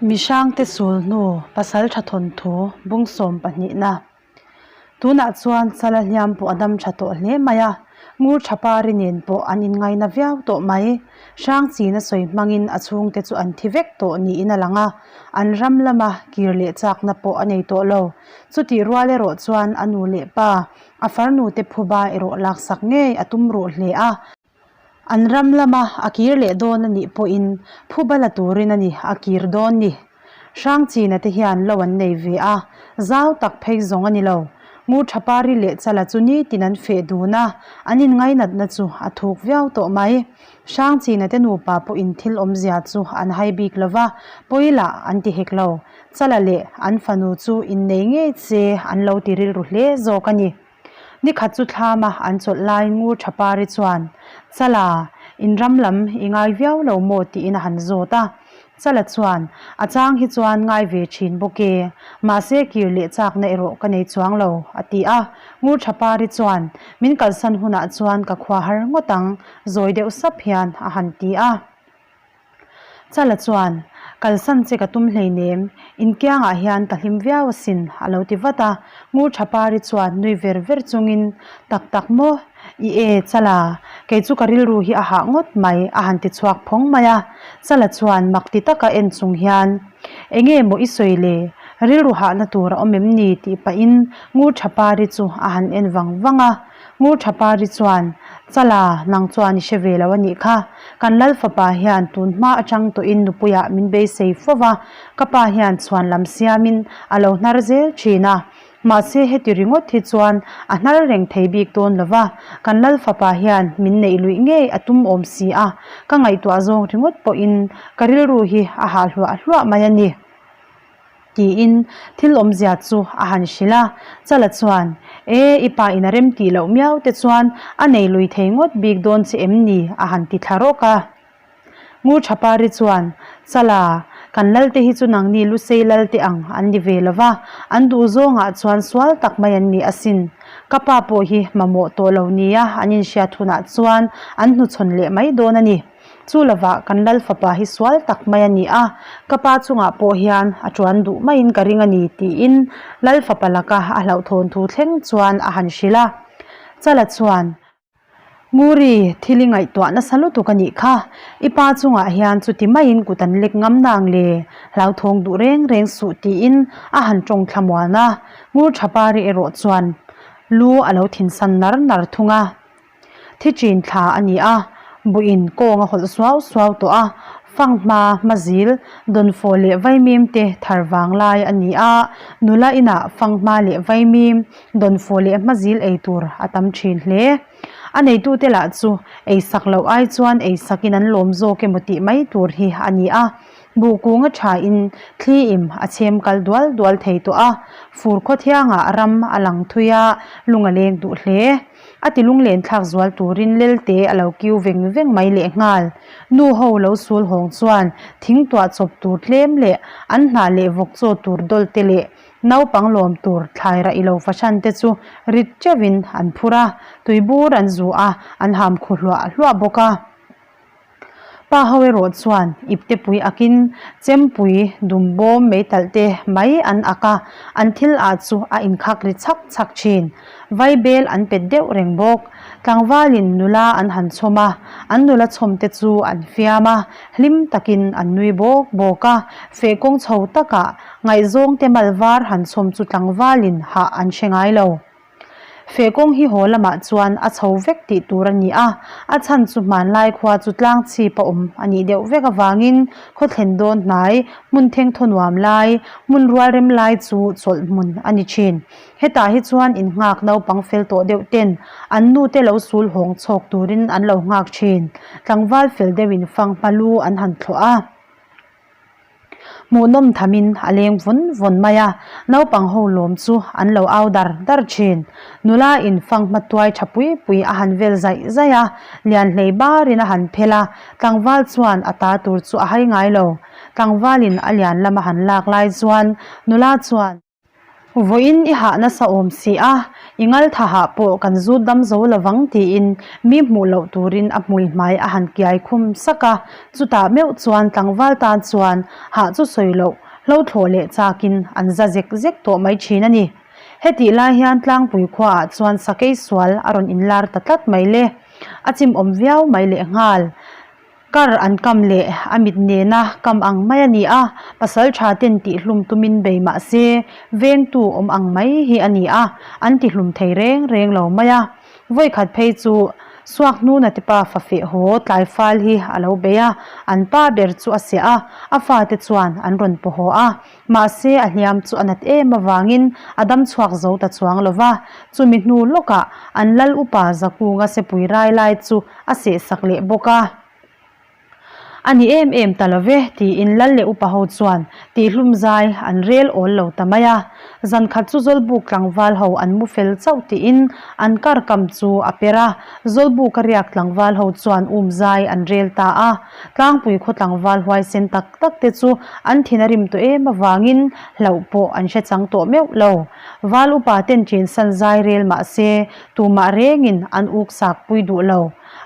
Mihrangte sulhnu Pasaltha thawnthu bung sawm pahnihna. Tunah chuan Chala hliam pawh a dam tha tawh hle mai a, Ngur Thapari nen pawh an inngaina viau tawh mai. Hrangchina sawi hmangin a chhungte chu an thi vek tawh niin a lang a, an ram lama kir leh chakna pawh a nei tawh lo. Chutih rual erawh chuan a nu leh pa, a farnute phuba erawh laksak ngei a tum ruh hle a. An ram lama a kir leh dawn a nih pawhin phuba la turin a ni a kir dawn ni. Hrangchina te hian lo an nei ve a, zau tak phei zawng a ni lo. Ngurthapari leh Chala chu nitin an feh dun a, an inngainatna chu a thuk viau tawh mai. Hrangchina te nupa pawhin thil awmzia chu an hai bik lo va, pawi lah an ti hek lo. Chala leh an fanu chu innei ngei che an lo ti rilru hle zawk a ni. Nikhat chu thlama an chawlh lai Ngur Thapari chuan, Chala, in ram lam i ngai viau lo maw? tiin a han zawt a. Chala chuan, A chang hi chuan ngai ve thin bawk e, mahse kir leh chakna erawh ka nei chuang lo, a ti a. Ngur Thapari chuan, Min kalsan hunah chuan ka khua har ngawt ang, zawi deuh sap hian a han ti a. Chala chuan, Kalsan che ka tum hleinem, inkiangah hian ka hlim viau asin, a lo ti vat a. Ngur Thapari chuan nui ver ver chungin, Tak tak maw? I e, Chala, kei chu ka rilru hi a hah ngawt mai, a han ti chhuak phawng mai a. Chala chuan mak ti taka en chung hian, Enge maw i sawi le? Rilru hahna tur a awm em ni? tih pahin Ngur Thapari chu a han en vang vang a. Ngur Thapari chuan, Chala, nang chuan i hre ve lo a nih kha. Kan Lal fapa hian tun hma atang tawhin nupuiah min beisei fo va, ka pa hian chhuan lam siamin a lo hnar zel thin a. Mahse heti ringawt hi chuan a hnar reng thei bik dawn lo va, kan Lal fapa hian min neih luih ngei a tum awm si a, ka ngaihtuah zawng ringawt pawhin ka rilru hi a hah hluah hluah mai a ni. Tiin thil awmzia chu a han hrilh a, Chala chuan, E, i pa in a rem tih loh miau te chuan a nei lui thei ngawt bik dawn che em ni? a han ti thla rawk a. Ngur Thapari chuan, Chala, kan lal te hi chu nangni Lusei lal te ang an ni ve lo va, an duh zawngah chuan sual tak mai an ni asin. Ka pa pawh hi mamawh tawh lo nia an inhriat hunah chuan an hnuchhawn leh mai dawn a ni. Chu lovah kan Lal fapa hi sual tak mai a ni a, ka pa chungah pawh hian a tuan duh maiin ka ring a ni tiin Lal fapa laka a hlauhthawn thu thleng chuan a han hrilh a. Chala chuan, Nguri, thil i ngaihtuah nasa lutuk a nih kha, i pa chungah hian chuti maiin kut an lek ngam nang le, hlauthawng duh reng reng suh tiin a han tawng thlamuan a. Ngur Thapari erawh chuan lu a lo thinsan nar nar thung a. Thi chin thla a ni a, buhin kawng a hawlh suau suau tawh a, fanghma, hmazil, dawnfawh leh vaimim te thar vang lai a ni a, nula inah fanghma leh vaimim, dawnfawh leh hmazil ei tur a tam thin hle. A neitute lah chu ei sak loh ai chuan ei sakin an lawm zawk emaw tih mai tur hi a ni a, buh kunga thain thli im a chhem kal dual dual thei tawh a, fur khawthiangah ram a lang thui a, lung a leng duh hle. A ti lunglen thlak zual turin lelte a lo kiu veng veng mai lehnghal. Nu ho lo sul hawng chuan thing tuah chawp tur tlem leh an hnah leh vawk chaw tur dawl te leh naupang lawm tur thlai rah ilo fahran te chu rit teuhin an phur a, tuibur an zu a, an ham khu hluah hluah bawk a. Pa ho erawh chuan ipte pui akin chempui dum bawm meitalh te mai an ak a, an thil ah chu a inkhak ri chhak chhak thin. Vaibel an pet deuh reng bawk. Tlangvalin nula an han chhawm a, an nula chhawm te chu an fiam a, hlim takin an nui bawk bawk a. Feh kawng chho takah ngaihzawng te mal var han chhawm chu tlangvalin hah an hre ngai lo. Feh kawng hi haw lamah chuan a chho vek tih tur a ni a, a chhan chu hmanlai khua chu tlang chhip a awm a nih deuh vek avangin khaw thlen dawn hnai, hmun theng thaw nuam lai, hmun rual rem lai chu chawlh hmun a ni thin. Hetah hi chuan innghak naupang fel tawh deuh ten an nute lo sul hawng chhawk turin an lo nghak thin. Tlangval fel deuhin fanghma lu an han thlawh a. Hmuhnawm thamin a leng vawn vawn mai a, naupang ho lawm chu an lo au dar dar thin. Nula in fanghma tuai tha pui pui a han vel zaih zaih a, lian hlei barin a han phel a, tlangval chuan a ta tur chu a hai ngai lo. Tlangvalin a lian lama han lak lai chuan nula chuan, Vawiin i hah nasa awm si a, I ngal thahah pawh kan zut dam zo lovang tiin mi hmuh loh turin a hmui hmai a han kiai khum sak a. Chutah meuh chuan tlangval tan chuan hah chu sawi loh hlo thlawh leh chakin an za zek zek tawh mai thin a ni. Hetih lai hian tlangpui khuaah chuan sakei sual a rawn inlar ta tlat mai le. A chimawm viau mai lehnghal. Kar an kam leh a mit nena kam ang mai a ni a, pasal tha ten tihhlum tumin bei mah se vengtu awm ang mai hi a ni a, an tihlum thei reng reng lo mai a. Vawikhat phei chu Suak hnuna te pa fafeh haw tlai fal hi a lo bei a, an pa ber chu a siah a, a fate chuan an rawn paw haw a. Mahse a hliam chu a nat em avangin a dam chhuak zo ta chuang lo va, chumi hnu lawkah an lal upa Zakunga sepui rai lai chu a seh sak leh bawk a. A ni em em ta lo ve tiin lal leh upa ho chuan tihhlum zai an rel awl lo ta mai a. Zan khat chu Zawlbuk tlangval ho an mu fel chauh tiin an kar kam chu a per a, Zawlbuk a riak tlangval ho chuan um zai an rel ta a. Tlangpui khaw tlangval huaisen tak tak te chu an thin a rim tawh em avangin hlauh pawh an hre chang tawh meuh lo. Val upa ten ṭin san zai rel mah se tumah rengin an uk sak pui duh lo.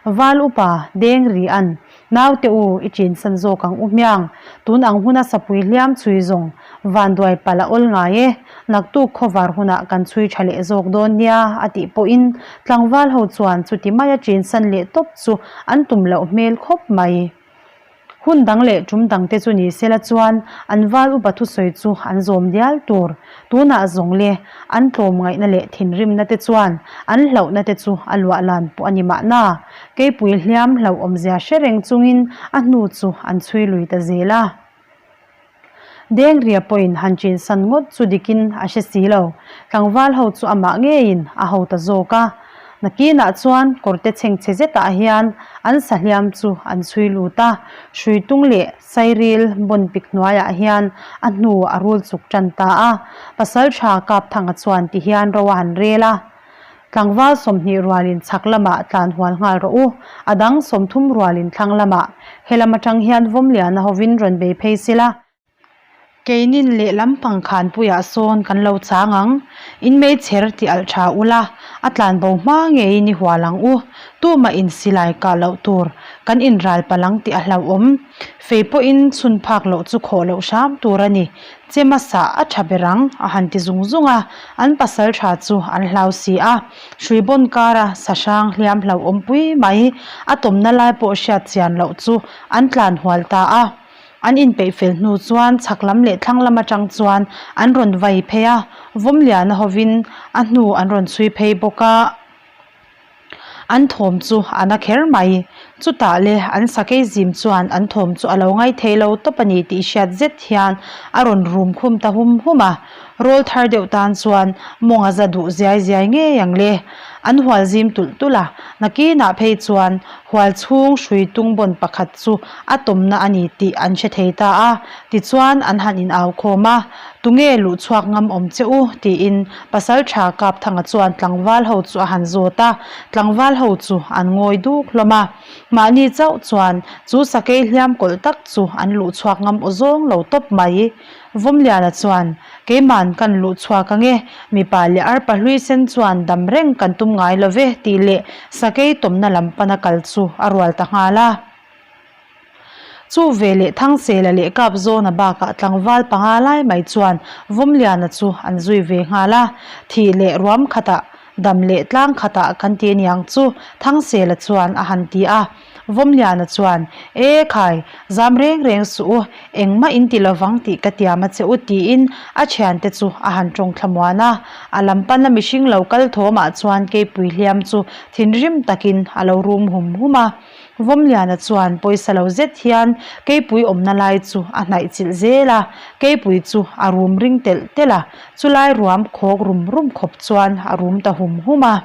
Val upa deng ri an, Naute u, i ṭin san zawk ang u hmiang. Tun ang huna sapui hliam chhui zawng vanduai palh a awl ngai e. Naktuk khawvar hunah kan chhui ṭha leh zawk dawn nia a tih pawhin tlangval ho chuan chuti maia ṭin san leh tawp chu an tum loh hmel khawp mai. Hun dang leh ṭum dangte chu ni sela chuan an val upa thusawi chu an zawm dial tur. Tunah zawng le an tlawm ngaihna leh thinrimna te chuan an hlauhna te chu a luah lan pawh a ni mahna. Keipui hliam hlauhawmzia hre reng chungin a hnu chu an chhui lui ta zel a. Dengria pawhin han chinsan ngawt chu dikin a hre si lo. Tlangval ho chu amah ngeiin a ho ta zawk a. Nakinah chuan kawrte chhengchhe zetah hian an sahliam chu an chhui lut a, hruitung leh sairil bawn pik hnuaiah hian a hnu a rul chuk tan ta a. Pasaltha Kapthanga chuan tihian ro a han rel a. Tlangval 20 rualin chhak lamah tlan hual nghal rawh u, a dang 30 rualin thlang lamah. He lam atang hian Vawmliana hovin rawn bei phei sila. Keinin lehlam pangkhan puiah sawn kan lo chang ang. In meichher tih alh tha ula, a tlan bo hma ngeiin i hual ang u. Tumah in silai kah loh tur, kan inral palh ang tih a hlauhawm. Fei pawhin chhun phak loh chu khawh loh hram tur a ni. Che hmasa a tha ber ang, a han ti zung zung a, an pasal tha chu an hlau si a. Hrui bawn kara sa hrang hliam hlauhawm pui mai, a tawmna lai pawh hriat chian loh chu an tlan hual ta a. An inpeih fel hnu chuan chhak lam leh thlang lam atang chuan an rawn vai phei a, Vawmliana hovin a hnu an rawn chhui phei bawk a. An thawm chu a na kher mai. Chutah le an sakei zim chuan an thawm chu a lo ngai thei lo tawp a ni tih hriat zet hian a rawn rum khum ta hum hum a. Rawl thar deuh tan chuan mawng a za duh ziai ziai ngei ang le. An hual zim tulh tulh a, nakinah phei chuan hual chhung hrui tung bawn pakhat chu a tawmna a ni tih an hre thei ta a. Tichuan an han inau khawm a, Tunge luh chhuak ngam awm che u? tiin Pasalṭha Kapthanga chuan tlangval ho chu a han zawt a, tlangval ho chu an ngawi duk hlawm a. Mahni chauh chuan chu sakei hliam kawlh tak chu an luh chhuak ngam aw zawng lo tawp mai. Vawmliana chuan, Keiman kan luh chhuak ang e, mipa leh arpa hlui sen chuan dam reng kan tum ngai lo ve tih leh sakei tawmna lam pana kal chu a rual ta nghal a. Chu ve leh Thangsela leh Kapzawna bakah tlangval panga lai mai chuan Vawmliana chu an zui ve nghal a, thih leh ruam khatah, dam leh tlang khatah kan ti aniang chu Thangsela chuan a han ti a. Vawmliana chuan, E khai, zam reng reng suh u, engmah in ti lovang tih ka tiam a che u tiin a thiante chu a han tawng thlamuan a. A lam pana mihring lo kal thawmah chuan keipui hliam chu thinrim takin a lo rum hum hum a. Vawmliana chuan pawisa lo zet hian keipui awmna lai chu a hnaih chilh zel a, keipui chu a rum ring telh telh a, chulai ruam khawk rum rum khawp chuan a rum ta hum hum a.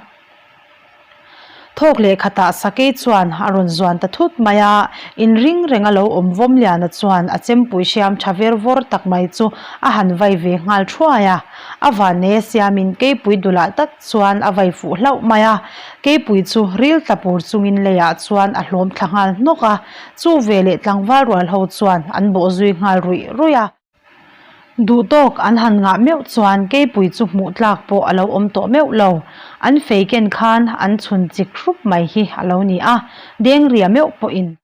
Thawk leh khatah sakei chuan a rawn zuan ta thut mai a, inring reng a lo awm Vawmliana chuan a chempui hriam tha ver vawr tak mai chu a han vai ve nghal thuai a, a vanneia siamin keipui dulah tak chuan a vai fuh hlauh mai a, keipui chu ril tla pur chungin leiah chuan a hlawm thla nghal hnawk a, chu veleh tlangval rual ho chuan an bawh zui nghal ruih ruih a. Duhtawk an han ngah meuh chuan keipui chu hmuh tlak pawh a lo awm tawh meuh lo. An fei ken khan an chhun chik hrup mai hi a lo ni a, dengria meuh pawhin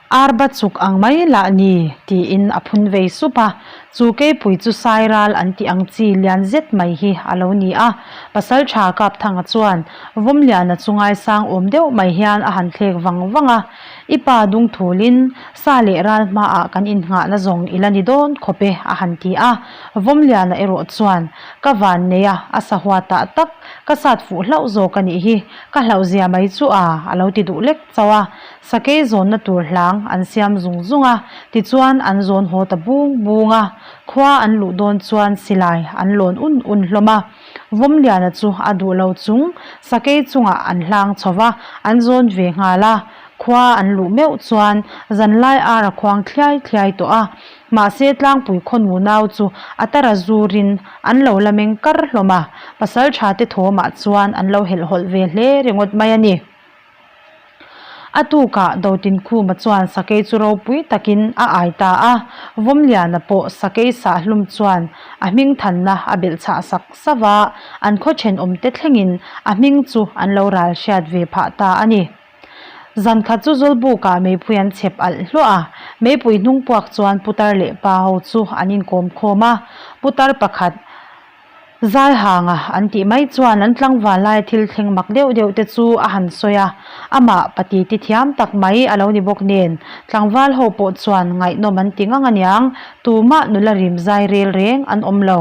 arba chuk ang mai lah ni tiin a phun vei sup a. Chu keipui chu sairal an tih ang chi lian zet mai hi a lo ni a. Pasaltha Kapthanga chuan Vawmliana chu ngaisang awm deuh mai hian a han thlek vang vang a. I pa dungthulin sa leh ral hmaah kan innghahna zawng i la ni dawn khawp e, a han ti a. Vawmliana erawh chuan, Ka van nei a, a sahua tah tak, ka sat fuh hlauh zawk a nih hi, ka hlauhzia mai chu a, a lo ti duh lek chauh a. Sakei zawnna tur hlang an siam zung zung a, tichuan an zawn haw ta bung bung a. Khua an luh dawn chuan silai an lawn un un hlawm a. Vawmliana chu a duh lo chung sakei chungah an hlang chho va, an zawn ve nghal a. Khua an luh meuh chuan zanlai ar a khuang thliai thliai tawh a. Mahse tlangpui khaw nunau chu a tara zurin an lo la meng kar hlawm a, pasaltha te thawmah chuan an lo helhhawlh ve hle ringawt mai a ni. A tukah Dotinkhuma chuan sakei chu ropui takin a ai ta a, Vawmliana pawh sakei sahhlum chuan a hming thanna a belh chhah sak sauh a, an khaw thenawmte thlengin a hming chu an lo ral hriat ve phah ta a ni. Zan khat chu Zawlbukah meipui an chhep alh hluah a, meipui hnung puak chuan putar leh pa ho chu an inkawm khawm a, putar pakhat, Zaihanga an tih mai chuan an tlangval laia thil thleng mak deuh deuh te chu a han sawi a, amah pati ti thiam tak mai a lo ni bawk nen tlangval ho pawh chuan ngaihnawm an ti ngang aniang, tumah nula rim zai rel reng an awm lo.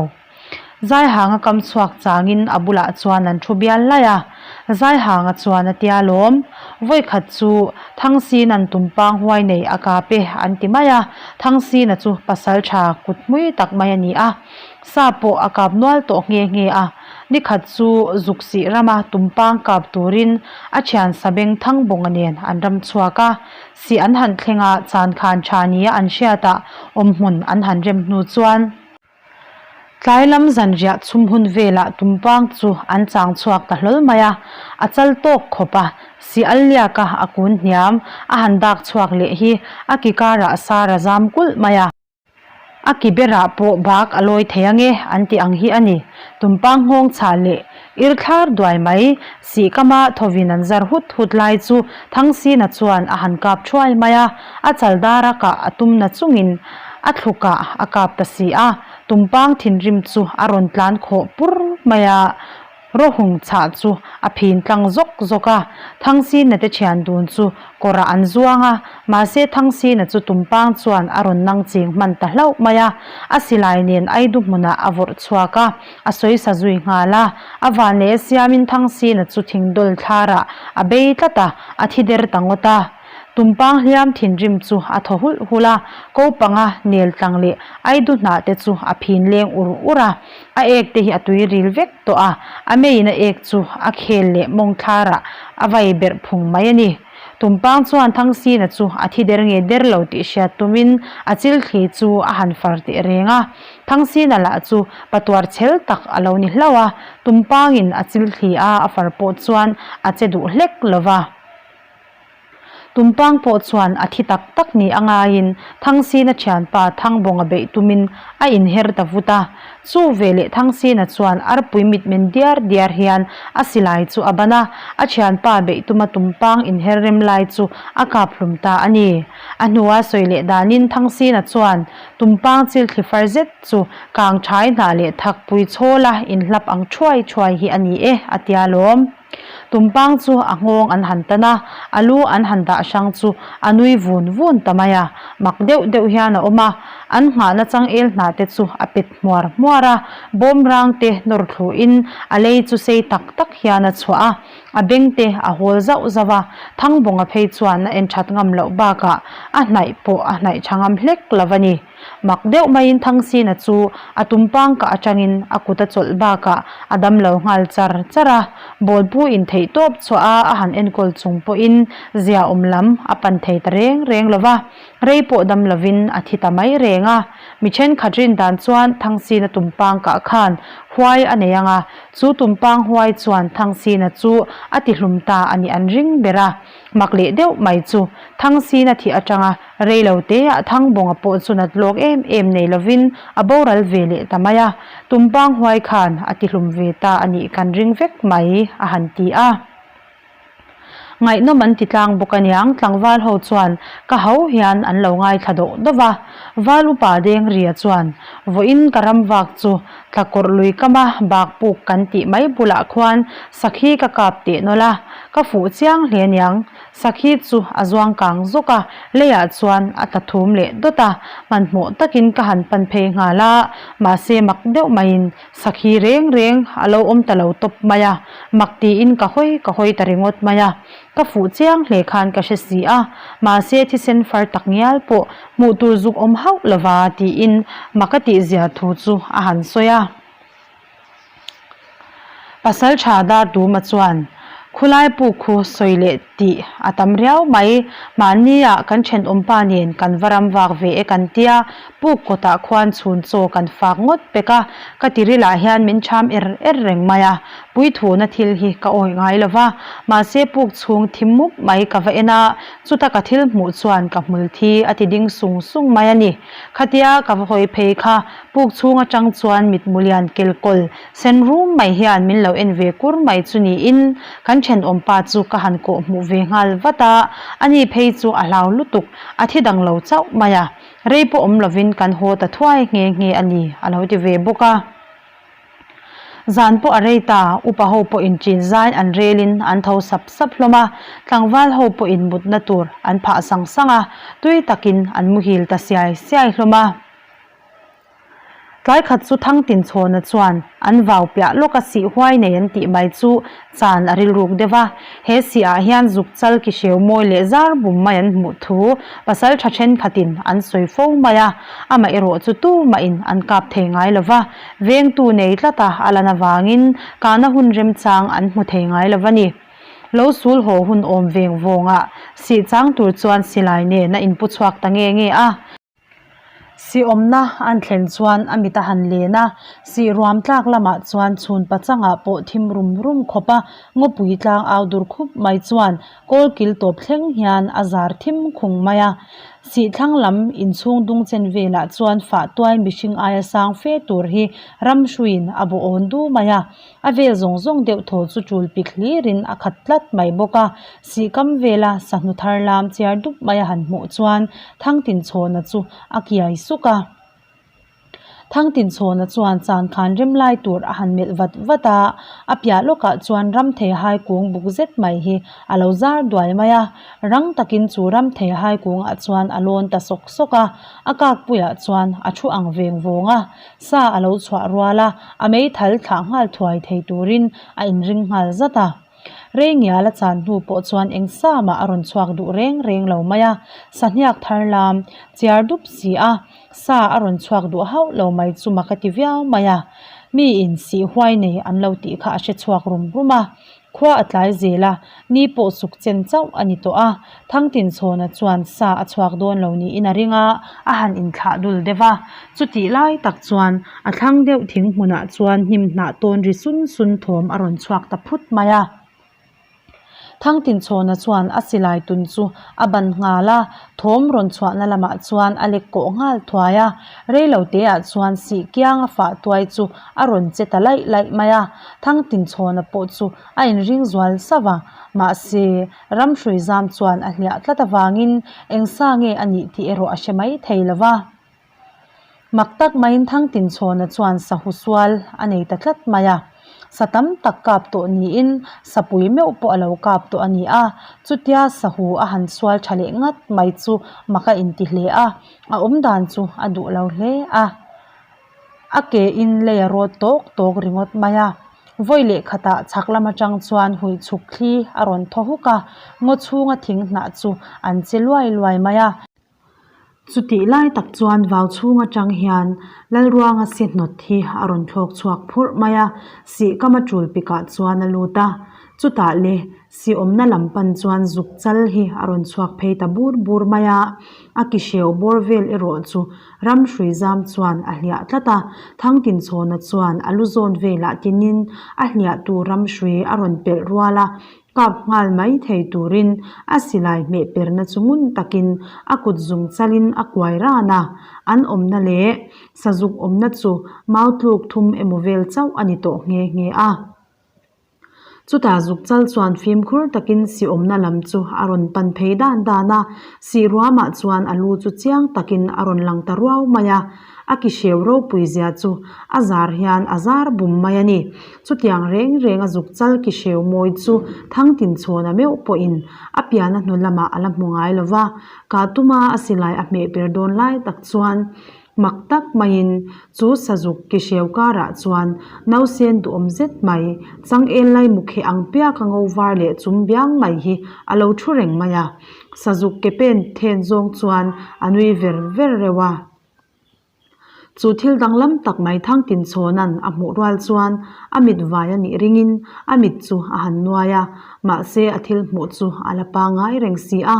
Zaihanga kam chhuak changin a bulah chuan an thu bial laih a, Zaihanga chuan a tia lawm, vawikhat chu Thangsinan tumpang huai nei a kap e an ti mai a, Thangsina chu pasal tha kut hmui tak mai a ni a. Sa pawh a kap nual tawh nghe nghe a, nikhat chu Zuksih rama tumpang kap turin a thian Sabeng Thangbawnga nen an ram chhuak a, sih an han thleng a, chan khan tha nia an hriatah awmhmun an han rem hnu chuan tlai lam zanriah chhum hun velah tumpang chu an chang chhuak ta hlawl mai a, a chal tawk khawp a, sih al liaka a kun hniam a han dak chhuak leh hi a ki karah sar a zam kulh mai a. A ki berah pawh bak a lawi thei ange an tih ang hi a ni. Tumpang nghawng chhah leh ir thlar duai mai sih kama thawvin an zar hut hut lai chu Thangsina chuan a han kap thuai mai a, a chal dara kah a tum na chungin a thlukah a kap ta si a, tumpang thinrim chu a rawn tlan khawh pur mai a. Rawhung chhah chu a phin tlang zawk zawk a, Thangsina te thian dun chu kawrah an zuang a, mahse Thangsina chu tumpang chuan a rawn nang ching hman ta hlauh mai a, a silai nen Aidu hmunah a vawrh chhuak a, a sawi sa zui nghal a, a van leh siamin Thangsina chu thingdawl thlarah a bei tlat a, a thi der ta ngawt a. Tumpang hliam thinrim chu a thaw hulh hulh a, ko panga nel tlang leh Aidu hnah te chu a phin leng ur ur a, a ek te hi a tui ril vek tawh a, a meiin a ek chu a khel leh mawng thlarah a vai berh phung mai a ni. Tumpang chuan Thangsina chu a thi der nge der lo tih hriat tumin a chil thli chu a han far teh reng a. Thangsina lah chu patuar chhel tak a lo ni hlauh a, Tumpangin a chil thli a a far pawh chuan a che duh hlek lo va. Tumpang pawh chuan a thi tak tak ni a ngaiin Thangsina thianpa Thangbawnga beih tumin a inher ta vut a. Chu veleh Thangsina chuan arpui mitmen diar diar hian a silai chu a ban a, a thianpa beih tuma Tumpang inher rem lai chu a kap hlum ta a ni. A hnua sawi leh danin Thangsina chuan Tumpang chil thli far zet chu kang thai hnah leh thakpui chhawla inhlap ang thuai thuai hi a ni e a tia lawm. Tumpang chu a nghawng an han tan a, a lu an han dah hrang chu a nui vun vun ta mai a, mak deuh deuh hian a awm a, an nghahna changel hna te chu a pet hmuar hmuar a, bawm rang te nawr thlu in a lei chu sei tak tak hian a chhuah a, a beng te a hawl zauh zauh a, Thangbawnga phei chuan a en that ngam loh bakah a hnaih pawh a hnaih tha ngam hlek lo a ni. Mak deuh maiin Thangsina chu a tumpang kah atangin a kut a chawlh bakah a dam lo nghal char char a, bawlpu in theih tawp chhuah a a han enkawl chung pawhin zia awm lam a pan thei ta reng reng lo va, rei pawh dam lovin a thi ta mai reng a. Mi thenkhat rin dan chuan Thangsina tumpang kah khan. Huai a nei ang a, chu tumpang huai chuan Thangsina chu a tihlum ta a nih an ring ber a. Mak leh deuh mai chu Thangsina thih atanga rei lo teah Thangbawnga pawh chu nat lawk em em nei lovin a boral ve leh ta mai a, tumpang huai khan a tihlum ve ta a nih kan ring vek mai a han ti a. Ngaihnawm an ti tlang bawk aniang, tlangval ho chuan ka ho hian an lo ngaithla dawh dawh va. Val upa Dengria chuan, Vawiin ka ram vak chu Tlakawrh lui kama bak puk kan tih mai bulah khuan sakhi ka kap teh nawlh a, ka fuh chiang hle aniang. Sakhi chu a zuang kang zawk a, leiah chuan a tla thum leh dawt a, hmanhmawh takin ka han pan phei nghal a, mahse mak deuh maiin Sakhi reng reng a lo awm ta lo tawp mai a, mak tiin ka hawi ka hawi ta ringawt mai a. Ka fuh chiang hle khan ka hre si a, mahse thisen far tak ngial pawh hmuh tur zuk awm hauh lova tiin mak a tihzia thu chu a han sawi a. Pasal tha dar Duma chuan, Khulai puk khu sawi leh tih a tam riau mai, mahnia kan thenawmpa nen kan va ram vak ve e kan tia, Puk kawtah khuan chhun chaw kan fak ngawt pek a, ka tirilah hian min cham er er reng mai a, puithuna thil hi ka awih ngai lo va, mahse puk chhung thim mup mai ka va en a, chuta ka thil hmuh chuan ka hmul thi a ti ding sung sung mai a ni. Khatia ka va hawi phei kha puk chhung atang chuan mitmu lian kelkawl sen rum mai hian min lo en ve kur mai chu niin kan thenawmpa chu ka han kawh hmuh ve nghal vat a, ani phei chu a hlau lutuk, a thi dang lo chauh mai a. Rei pawh awm lovin kan haw ta thuai nghe nghe a ni, a lo ti ve bawk a. Zan pawh a rei ta, upa ho pawhin ṭin zain an relin an tho sap sap hlawm a, tlangval ho pawhin mutna tur an phah sang sang a, tui takin an muhil ta siai siai hlawm a. Tlai khat chu Thangtinchhawna chuan an vau piah lawk a sih huai nei an tih mai chu chan a rilruk deuh a. He sih ah hian zuk chal ki hreu mawi leh zar bum mai an hmuh thu pasal tha thenkhatin an sawi fo mai a, amah erawh chu tumahin an kap thei ngai lo va, vengtu nei tlata a lan avangin kahna hun remchang an hmu thei ngai lo va ni. Lo sul haw hun awm veng vawngah sih chang tur chuan silai nen a inpu chhuak ta nge nge a. Sihawmna an thlen chuan a mit a han len a, sih ruam tlak lamah chuan chhun pachangah pawh thim rum rum khawp a, ngawpui tlang au dur khup mai chuan kawl kil tawp thleng hian a zar thim khung mai a. Sih thlang lam inchhung dung chen velah chuan fah tuai mihring aia sang fe tur hi ram hruiin a bawh awn du mai a. A vel zawng zawng deuh thaw chu tul pik hlirin a khat tlat mai bawk a, sihkam vela sahnu thar lam chiar dup mai a han hmuh chuan Thangtinchhawna chu a kiai suk a. Thangtinchhawna chuan chan khan rem lai tur a han melh vat vat a, a piah lawkah chuan ram thei hai kung buk zet mai hi a lo zar duai mai a, rang takin chu ram thei hai kungah chuan a lawn ta sawk sawk a, a kakpuiah chuan a thu ang veng vawng a. Sa a lo chhuah rual a, a meithal thlah nghal thuai thei turin a inring nghal zat a. Rei ngial a chan hnu pawh chuan eng sa mah a rawn chhuak duh reng reng lo mai a, sahniak thar lam chiar dup si a, sa a rawn chhuak duh hauh lo mai chu mak a ti viau mai a. Miin sih huai nei an lo tih kha a hre chhuak rum rum a. Khua a tlai zel a, ni pawh suk chen chauh a ni tawh a, Thangtinchhawna chuan sa a chhuak dawn lo niin a ring a, a han inthlah dul deuh a. Chutih lai tak chuan a thlang deuh thing hmunah chuan hnim hnah tawn ri sun sun thawm a rawn chhuak ta phut mai a. Thangtinchhawna chuan a silai tun chu a ban nghal a, thawm rawn chhuahna lamah chuan a lek kawh nghal thuai a. Reilo teah chuan sih kianga fah tuai chu a rawn che ta laih laih mai a, Thangtinchhawna pawh chu a inring zual sauh a, mahse, ramhrui zam chuan a hliah tlat avangin eng sa nge a nih tih erawh a hre mai thei lo va. Mak tak maiin Thangtinchhawna chuan sahu sual a nei ta tlat mai a, sa tam tak kap tawh niin sapui meuh pawh a lo kap tawh a ni a, chutia sahu a han sual tha leh ngat mai chu mak a inti hle a, a awmdan chu a duh lo hle a. A ke in lei a rawt tawk tawk ringawt mai a, vawi leh khatah chhak lam atang chuan hui chhuk thli a rawn thaw huk a, ngaw chhunga thing hnah chu an che luai luai mai a. Chutih lai tak chuan vau chhung atang hian Lalruanga si hnawt hi a rawn thlawk chhuak phurh mai a, sihkam a tul pikah chuan a lut a, chutah le si awmna lam pan chuan zuk chal hi a rawn chhuak phei ta bur bur mai a. A ki hreu bawr vel erawh chu ram hrui zam chuan a hliah tlat a, Thangtinchhawna chuan a lu zawn velah tinin a hliahtu ram hrui a rawn pelh rual a, kap nghal mai thei turin a silai hmeh perna chu ngun takin a kut zung chalin a kuai ran a, an awmna leh sazuk awmna chu mau tluk thum emaw vel chauh a ni tawh nghe nghe a. Chutah zuk chal chuan fimkhur takin si awmna lam chu a rawn pan phei dan dan a, si ruamah chuan a lu chu chiang takin a rawn lang ta ruau mai a, a ki hreu ropui zia chu a zar hian a zar bum mai a ni. Chutiang reng reng a zuk chal ki hreu mawi chu Thangtinchhawna meuh pawhin a piana hnu lamah a la hmu ngai lo va, kah tuma a silai a hmeh per dawn lai tak chuan Mak tak maiin chu sazuk ki hreu karah chuan nausen duhawm zet mai, changel lai mukhe ang piak a ngo var leh chum biang mai hi a lo thu reng mai a. Sazuk ke pen then zawng chuan a nui ver ver reuh a. Chu thil danglam tak mai Thangtinchhawna'n a hmuh rual chuan a mit vai a nih ringin a mit chu a han nuai a, mahse a thil hmuh chu a la pangngai reng si a.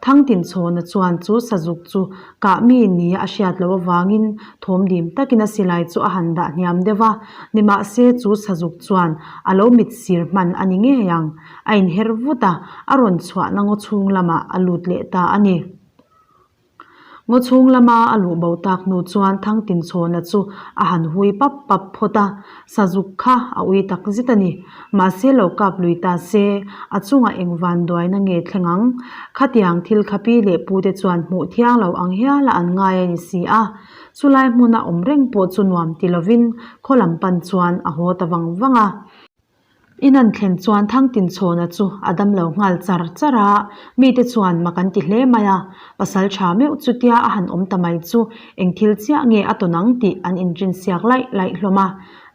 Thangtinchhawna chuan chu sazuk chu Kah mi nia a hriat loh avangin thawm dim takin a silai chu a han dah hniam deuh a, nimahse chu sazuk chuan a lo mit sir hman a ni ngei ang. A inher vut a, a rawn chhuahna ngaw chhung lamah a lut leh ta a ni. Ngaw chhung lama a luh bo tak hnu chuan Thangtinchhawna chu a han hui pap pap phawt a, sazuk kha a ui tak zet a ni. Mahse lo kap lui ta se, a chungah eng van duaina nge thleng ang? Khatiang thil kha pi leh pu te chuan hmuh thiang lo ang hiala an ngai a ni si a. Chulai hmuna awm reng pawh chu nuam ti lovin khaw lam pan chuan a haw ta vang vang a. In an thlen chuan Thangtinchhawna chu a dam lo nghal char char a, mite chuan mak an ti hle mai a. Pasal tha meuh chutia a han awm ta mai chu eng thil chiah nge a tawn ang tih an inrinsiak laih laih hlawm a.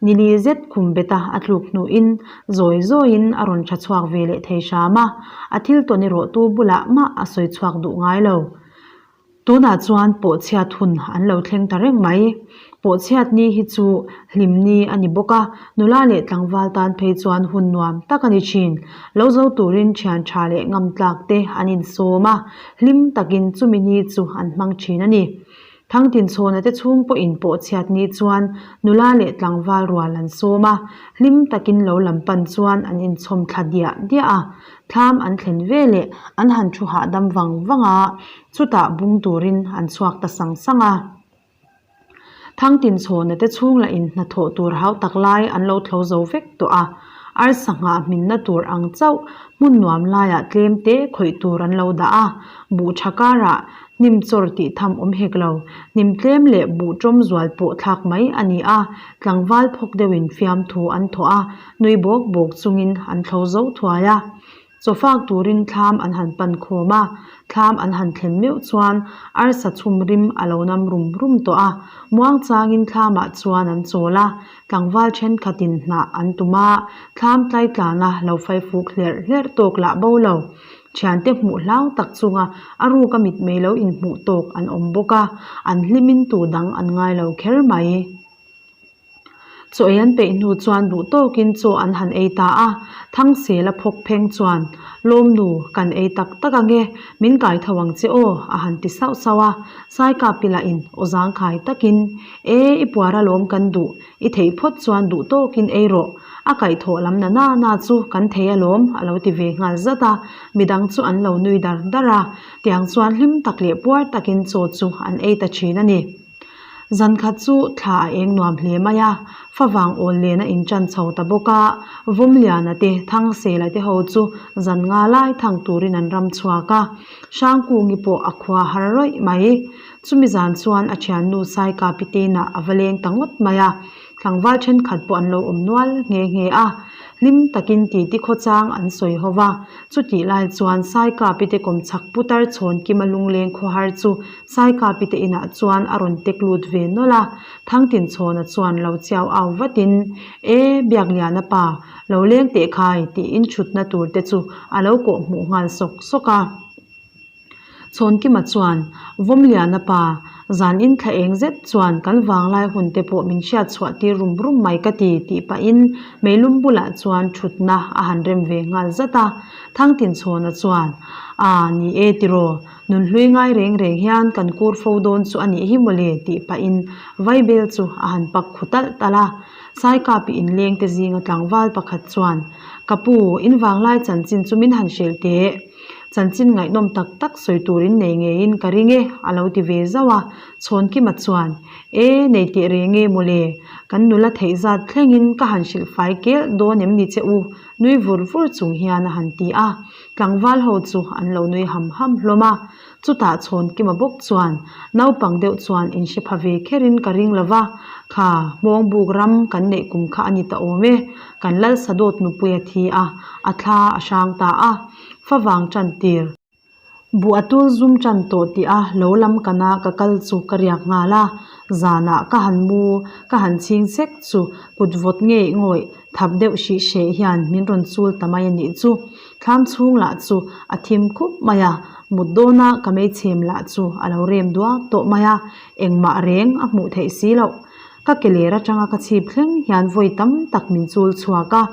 Nili zet khum beta a tluk hnuin zawi zawiin a rawn tha chhuak ve leh thei hram a, a thil tawn erawh tu bulah mah a sawi chhuak duh ngai lo. Tunah chuan pawhchhiat hun an lo thleng ta reng mai. Pawhchhiat ni hi chu hlim ni a ni bawk a, nula leh tlangval tan phei chuan hun nuam tak a ni thin. Lo zo turin thian tha leh ngam tlak te an insawm a, hlim takin chumi ni chu an hmang thin a ni. Thangtinchhawna te chhung pawhin pawh chhiat ni chuan nula leh tlangval rual an sawm a, hlim takin lo lam pan chuan an inchhawm thla diah diah a. Thlam an thlen ve leh an han thu hahdam vang vang a, chutah bung turin an chhuak ta sang sang a. Thangtinchhawna te chhung lah in hnathawh tur hau tak lai an lo thlo zo vek tawh a, arsa nghah hminna tur ang chauh hmun nuam laiah tlem te khawih tur an lo dah a, buh tha karah Hnim chawr tih tham awm hek lo. Hnim tlem leh buh tawm zual pawh thlak mai a ni a, tlangval phawk deuhin fiamthu an thawh a, nui bawk bawk chungin an thlo zo thuai a. Chawfak turin thlam an han pan khawm a, thlam an han thlen meuh chuan arsa chhum rim a lo nam rum rum tawh a, muangchangin thlamah chuan an chawl a, tlangval thenkhatin hnah an tum a, thlam tlaitlana lo faifuk hlerh hlerh tawk lah bo lo. Thiante hmuh hlau tak chunga a ruka mitmei lo inhmuh tawk an awm bawk a, an hlimin tu dang an ngai lo kher mai. Chaw ei an peih hnu chuan duh tawkin chaw an han ei ta a, Thangsela phawk pheng chuan, Lawmnu, kan ei tak tak ange, min kai tho ang che aw, a han ti sauh sauh a. Saikapi lahin aw zangkhai takin, E, i puar alawm kan duh, I theih phawt chuan duh tawkin ei rawh, a kaihthawh lam na na na chu kan thei alawm a lo ti ve nghal zat a, midang chu an lo nui dar dar a, tiang chuan hlim tak leh puar takin chaw chu an ei ta thin a ni. Zan khat chu thla a eng nuam hle mai a, favang awl len a inṭan chho ta bawk a, Vawmliana te, Thangsela te ho chu zan nga lai thang turin an ram chhuak a, Hrangkungi pawh a khua har rawih mai. Chumi zan chuan a thiannu Saika Pitinah a va leng ta ngawt mai a, tlangval thenkhat pawh an lo awm nual nghe nghe a. Hlim takin titi khawchang an sawi ho va, chutih lai chuan Saika Pite kawmchhak putar chhawn Kima lungleng khawhar chu Saika Pite inah chuan a rawn tek lut ve nawlh a. Thangtinchhawna chuan lo chiau au vatin, E, Biakliana pa, lo leng teh khai tiin thutna tur te chu a lo kawh hmuh nghal sawk sawk a. Chhawnkima chuan, Vawmliana pa, Zan in thla eng zet chuan kan vanglai hun te pawh min hriat chhuah tir rum rum mai ka ti tih pahin meilum bulah chuan thutna a han rem ve nghal zat a. Thangtinchhawna chuan, Aa, ni e tiraw, nunhlui ngai reng reng hian kan kur fo dawn chu a nih hi mawle tih pahin vaibel chu a han pak khu talh talh a. Saikapi inlengte zinga tlangval pakhat chuan, Ka pu, in vanglai chanchin chu min han hrilh teh. Chanchin ngaihnawm tak tak sawi turin nei ngeiin ka ring e, a lo ti ve zauh a. Chhawnkima chuan, E, nei teh reng e mawle, kan nula theih zat thlengin ka han hrilh fai kelh dawn em ni che u? Nui vur vur chung hian a han ti a. Tlangval ho chu an lo nui ham ham hlawm a. Chutah Chhawnkima bawk chuan, Naupang deuh chuan in hre pha ve kherin ka ring lo va, kha hmawngbuk ram kan neih kum kha a ni ta awm e, kan Lalsadawt nupui a thi a, a thla a hrang ta a, favang tan tir. Buh a tul zum tan tawh tih a lo lam kana ka kal chu ka riak nghal a, zanah ka han mu ka han chhing sek chu kut vawt ngei ngawih thap deuh hrih hreh hian min rawn chul ta mai a nih chu. Thlam chhung lah chu a thim khup mai a, mut dawna ka meichhem lah chu a lo rem duak tawh mai a, engmah reng a hmuh theih si loh. Ka ke ler atanga ka chhip thleng hian vawi tam tak min chul chhuak a,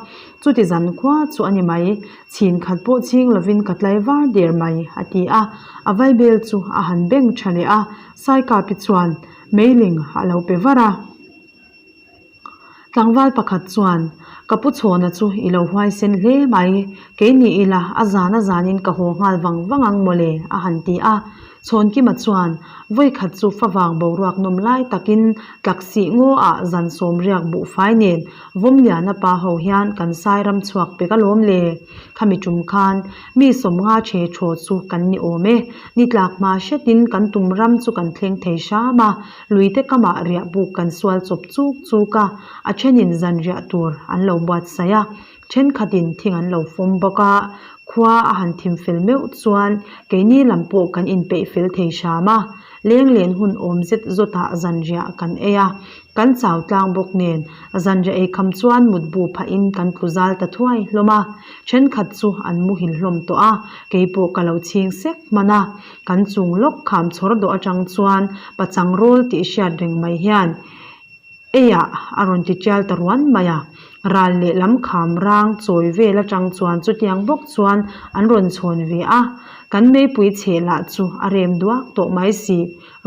chuti zan khua chu a ni mai, chhin khat pawh chhing lovin ka tlai var der mai, a ti a. A vaibel chu a han beng tha leh a, Saikapi chuan meiling a lo pe var a. Tlangval pakhat chuan, Ka pu chhawna chu i lo huaisen hle mai, kei ni ila a zan a zanin ka haw nghal vang vang ang mawle, a han ti a. Chhawnkima chuan, Vawikhat chu favang boruak nawm lai takin tlaksih ngaw ah zan sawmriak buhfai nen Vawmliana pa ho hian kan sai ram chhuak pek alawm le. Khami tum khan mi sawmnga che thaw chu kan ni awm e. Ni tlak hma hretin kan tum ram chu kan thleng thei hram a, luite kamah riah buk kan sual chawp chuk chuk a, a thenin zan riah tur an lo buatsaih a, thenkhatin thing an lo fawm bawk a, khua a han thim fel meuh chuan keini lam pawh kan inpeih fel thei hram a, lenglen hun awm zet zawtah zan riah kan ei a, kan chau tlang bawk nen zan riah ei kham chuan mutbu phahin kan tlu zal ta thuai hlawm a, thenkhat chu an muhil hlawm tawh a, keipawh ka lo chhing sek hman a. Kan chung lawk kham chhawr dawh atang chuan pachang rawl tih hriat reng mai hian eiah a rawn ti tial ta ruan mai a. Ral lehlam kham rang chawi vel atang chuan chutiang bawk chuan an rawn chhawn ve a. Kan meipui chheh lah chu a rem duak tawh mai si.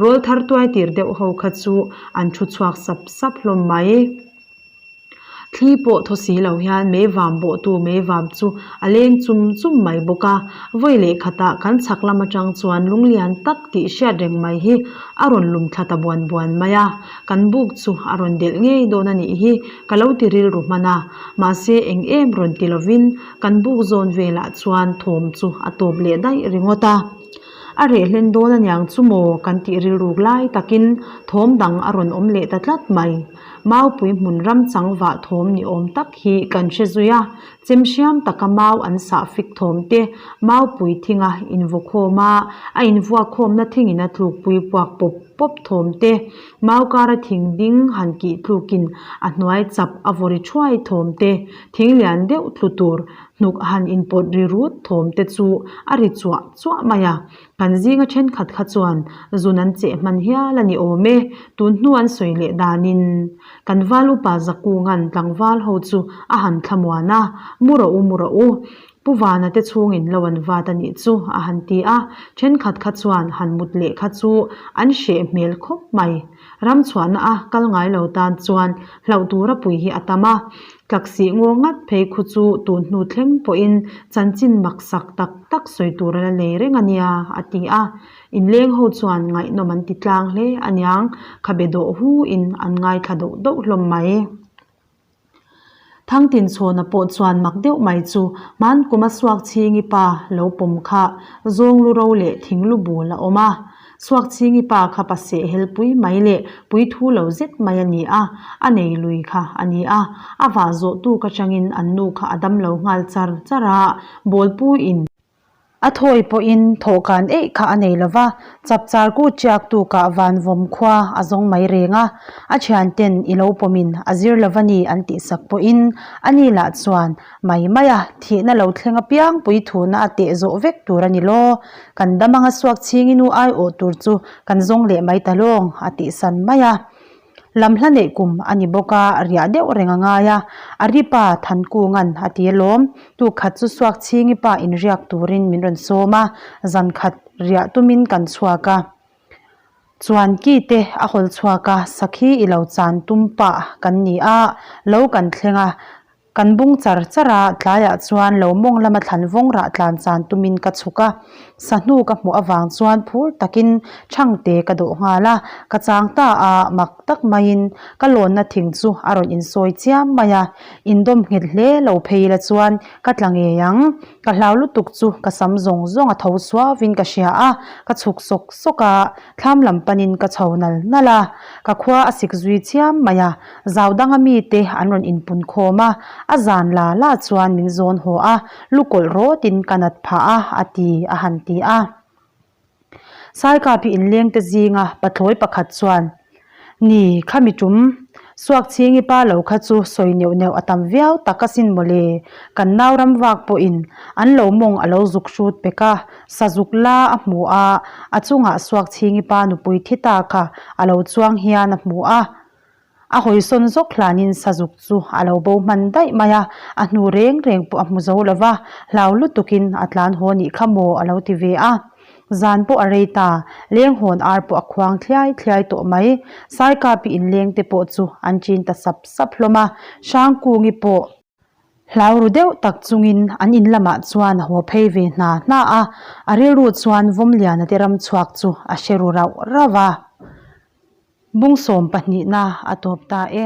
Rawl thar tuai tir deuh ho kha chu an thu chhuak sap sap hlawm mai. Thli pawh thaw si lo hian meivam bawhtu meivam chu a leng chum chum mai bawk a, vawi leh khatah kan chhak lam atang chuan lunglian tak tih hriat reng mai hi a rawn lum thla ta buan buan mai a, kan buk chu a rawn delh ngei dawn a nih hi ka lo ti rilru hman a, mahse eng em rawn ti lovin kan buk zawn velah chuan thawm chu a tawp leh daih ringawt a. A reh hlen dawn aniang chu maw kan tih rilruk lai takin thawm dang a rawn awm leh ta tlat mai. Maupui hmun ram chang vah thawm ni awm tak hi kan hre zui a, chem hriam taka mau an sah fik thawm te, maupui thinga invuakhawm a, a invuakhawmna thingin a tlukpui puak pawp pawp thawm te, mau kara thing ding han kih tlukin a hnuai chap a vaw ri thuai thawm te, thing lian deuh tlu tur hnuk han inpawt ri rut thawm te chu a ri chuah chuah mai a. Kan zinga thenkhat kha chuan zun an cheh hman hial a ni awm e, tun hnu an sawi leh danin kan val upa Zakunga'n tlangval ho chu a han thlamuan a, Mu rawh u, mu rawh u, Pu Vana te chhungin lo an vat a nih chu a han ti a, thenkhat kha chuan han mut leh kha chu an hreh hmel khawp mai. Ram chhuahna a kal ngai lo tan chuan hlauh tura pui hi a tam a, Tlaksih ngaw ngat phei khu chu tun hnu thleng pawhin chanchin maksak tak tak sawi tur a la nei reng a nia, a ti a. Inleng ho chuan ngaihnawm an ti tlang hle aniang, khabe dawh hu in an ngaithla doh doh hlawm mai. Thangtinchhawna pawh chuan mak deuh mai chu hmankuma Suakchhingi pa lo pawm kha zawng lu ro leh thing lu bul a awm a. Suakchhingi pa kha paseh helpui mai leh puithu lo zet mai a ni a, a nei lui kha a ni a. A vah zawh tuk atangin an nu kha a dam lo nghal char char a, bawlpu in. A thawi pawhin thawhkan eih kha a nei lo va, chapchar kut ṭiak tukah vanvawm khua a zawng mai reng a, a thianten i lo pawmin a zir lo va ni an tihsak pawhin a ni lah chuan mai mai a, thihna lo thleng apiang puithuna a teh zawh vek tur a ni law, kan dam anga suak chhing i nu aiawh tur chu kan zawng leh mai ta lawng a tihsan mai a. Lam hla neih kum a ni bawk a, riah deuh reng a ngai a, a ri pa Thankunga'n a ti alawm. Tuk khat chu Suakchhingi pa inriak turin min rawn sawm a, zan khat riah tumin kan chhuak a. Chuan ki te a hawl chhuak a, sakhi i lo chan tum pah kan ni a, lo kan thleng a, Kan bung char char a, tlaiah chuan lo mawng lama thlan vawng rah tlan chan tumin ka chhuk a, sahnu ka hmuh avang chuan phur takin chhangte ka dawh nghal a, ka chang ta a, mak tak maiin ka lawnna thing chu a rawn insawi chiam mai a, indawm nghet hle lo phei la chuan ka tla ngei ang, ka hlau lutuk chu ka sam zawng zawng a tho suauin ka hria a, ka chhuk sawk sawk a, thlam lam panin ka chho nal nal a, ka khua a sik zui chiam mai a. Zau danga mite an rawn inpun khawm a, a zan la la chuan min zawn haw a, lu kawlh rawtin ka nat phah a, a ti a han ti a. Saikapi inlengte zinga pathlawi pakhat chuan, Ni, khami tum, Suakchhingi pa lo kha chu sawi neuh neuh a tam viau tak asin mawle, kan nau ram vak pawhin an lo mawng a lo zuk hrut pek a, sazuk la a hmu a, a chungah Suakchhingi pa nupui thi ta kha a lo chuang hian a hmu a. A hawisawn zawk hlanin sazuk chu a lo bo hman daih mai a, a hnu reng reng pawh a hmu zo lo va, hlau lutukin a tlan haw nih kha maw a lo ti ve a. Zan pawh a rei ta, leng hawn ar pawh a khuang thliai thliai tawh mai. Saikapi inleng te pawh chu an chin ta sap sap hlawm a, Hrangkungi pawh Hlau ru deuh tak chungin an in lamah chuan a haw phei ve hna hna a, a rilru chuan Vawmliana te ram chhuak chu a hre ru rauh rauh a. Bung sawm pahnihna a tawp ta e.